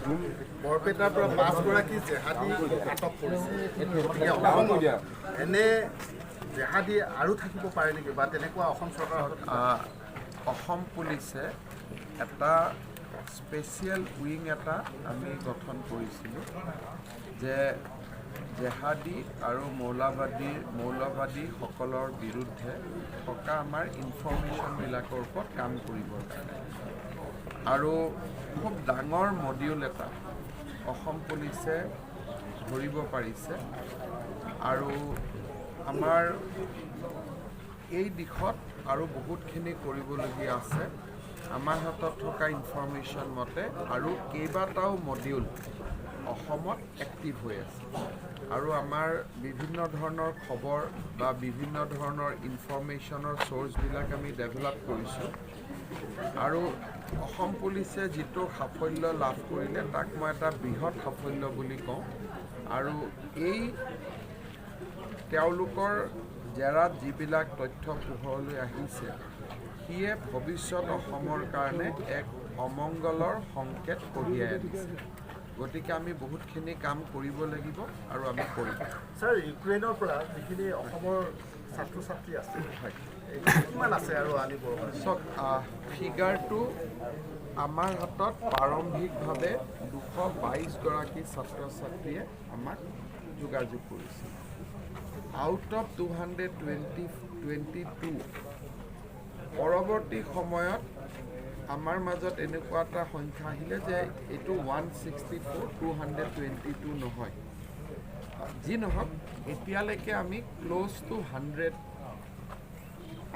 বৰপেটাৰ পৰা পাঁচগৰাকী জেহাদী আটক কৰিছে। গতিকে অসমত এনে জেহাদী আৰু থাকিব পাৰে নেকি বা তেনেকুৱা অসম চৰকাৰৰ হাতত অসম পুলিচে এটা স্পেচিয়েল উইং এটা আমি গঠন কৰিছিলোঁ যে জেহাদী আৰু মৌলবাদীসকলৰ বিৰুদ্ধে থকা আমাৰ ইনফৰ্মেশ্যনবিলাকৰ ওপৰত কাম কৰিবৰ কাৰণে। আৰু খুব ডাঙৰ মডিউল এটা অসম পুলিচে ধৰিব পাৰিছে আৰু আমাৰ এই দিশত আৰু বহুতখিনি কৰিবলগীয়া আছে। আমাৰ হাতত থকা ইনফৰ্মেশ্যন মতে আৰু কেইবাটাও মডিউল অসমত এক্টিভ হৈ আছে আৰু আমাৰ বিভিন্ন ধৰণৰ খবৰ বা বিভিন্ন ধৰণৰ ইনফৰ্মেশ্যনৰ চ'ৰ্চবিলাক আমি ডেভেলপ কৰিছোঁ। আৰু অসম পুলিচে যিটো সাফল্য লাভ কৰিলে, তাক মই এটা বৃহৎ সাফল্য বুলি কওঁ। আৰু এই তেওঁলোকৰ জেৰাত যিবিলাক তথ্য পোহৰলৈ আহিছে, সিয়ে ভৱিষ্যত অসমৰ কাৰণে এক অমংগলৰ সংকেত কঢ়িয়াই আনিছে। গতিকে আমি বহুতখিনি কাম কৰিব লাগিব আৰু আমি কৰিম। ছাৰ, ইউক্ৰেইনৰ পৰা যিখিনি অসমৰ ছাত্ৰ ছাত্ৰী আছে, এই কিমান আছে আৰু আনিব? চাওক, ফিগাৰটো আমাৰ হাতত প্ৰাৰম্ভিকভাৱে 222গৰাকী ছাত্ৰ ছাত্ৰীয়ে আমাক যোগাযোগ কৰিছে out of 222। পৰৱৰ্তী সময়ত আমাৰ মাজত এনেকুৱা এটা সংখ্যা আহিলে যে এইটো 164, 222 নহয়। যি নহওক, এতিয়ালৈকে আমি ক্ল'জ টু 100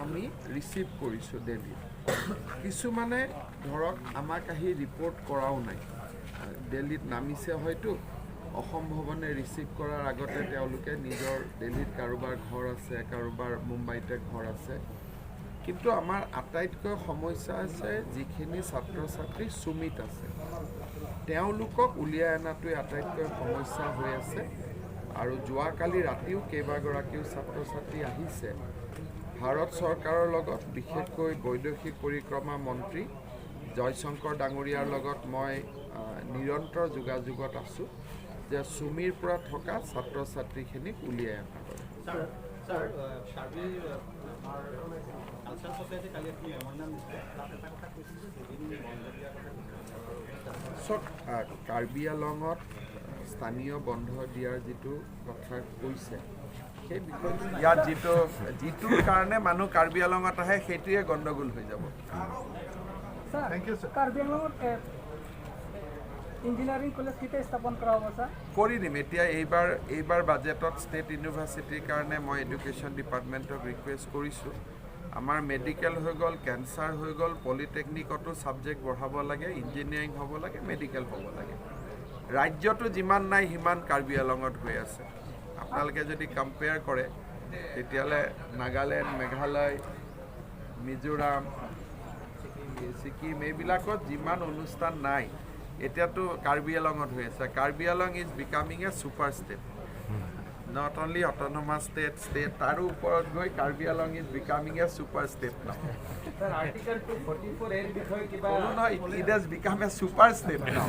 আমি ৰিচিভ কৰিছোঁ দিল্লীত। কিছুমানে ধৰক আমাক আহি ৰিপৰ্ট কৰাও নাই, দিল্লীত নামিছে, হয়তো অসম ভৱনে ৰিচিভ কৰাৰ আগতে তেওঁলোকে নিজৰ দিল্লীত কাৰোবাৰ ঘৰ আছে, কাৰোবাৰ মুম্বাইতে ঘৰ আছে। কিন্তু আমাৰ আটাইতকৈ সমস্যা আছে যিখিনি ছাত্ৰ ছাত্ৰী চুমিত আছে, তেওঁলোকক উলিয়াই অনাটোৱে আটাইতকৈ সমস্যা হৈ আছে। আৰু যোৱাকালি ৰাতিও কেইবাগৰাকীও ছাত্ৰ ছাত্ৰী আহিছে। ভাৰত চৰকাৰৰ লগত, বিশেষকৈ বৈদেশিক পৰিক্ৰমা মন্ত্ৰী জয়শংকৰ ডাঙৰীয়াৰ লগত মই নিৰন্তৰ যোগাযোগত আছোঁ যে চুমিৰ পৰা থকা ছাত্ৰ ছাত্ৰীখিনিক উলিয়াই অনাৰ বাবে। ছাৰ ছাৰ কাৰ্বি আমাৰ কালচাৰেল ছ'চাইটি কালি আপুনি মেমৰেণ্ডাম দিছিলে, তাত এটা কথা কৈছিলে যে দুদিন বন্ধ দিয়াৰ কথা কৈছিলে। চাওক, কাৰ্বি আলঙত স্থানীয় বন্ধ দিয়াৰ যিটো কথা কৈছে, সেই বিষয়টো ইয়াত যিটোৰ কাৰণে মানুহ কাৰ্বি আলঙত আহে, সেইটোৱে গণ্ডগোল হৈ যাব। Sir. Thank you, sir. Karbi আংলঙত ইঞ্জিনিয়াৰিং কলেজ কেতিয়া স্থাপন কৰা হ'ব, ছাৰ? কৰি দিম। এতিয়া এইবাৰ বাজেটত ষ্টেট ইউনিভাৰ্চিটিৰ কাৰণে মই এডুকেশ্যন ডিপাৰ্টমেণ্টক ৰিকুৱেষ্ট কৰিছোঁ। আমাৰ মেডিকেল হৈ গ'ল, কেঞ্চাৰ হৈ গ'ল, পলিটেকনিকতো ছাবজেক্ট বঢ়াব লাগে, ইঞ্জিনিয়াৰিং হ'ব লাগে, মেডিকেল হ'ব লাগে। ৰাজ্যতো যিমান নাই, সিমান কাৰ্বি আলঙত হৈ আছে। আপোনালোকে যদি কম্পেয়াৰ কৰে, তেতিয়াহ'লে নাগালেণ্ড, মেঘালয়, মিজোৰাম, ছিকিম এইবিলাকত যিমান অনুষ্ঠান নাই, এতিয়াতো কাৰ্বি আলঙত হৈ আছে। Karbi Anglong is becoming a super state, not only autonomous state, তাৰো ওপৰত গৈ Karbi Anglong is becoming a super state now. Sir, article 244 এৰ বিষয়ে কিবা? ক'লো নহয়, it has become a super state now.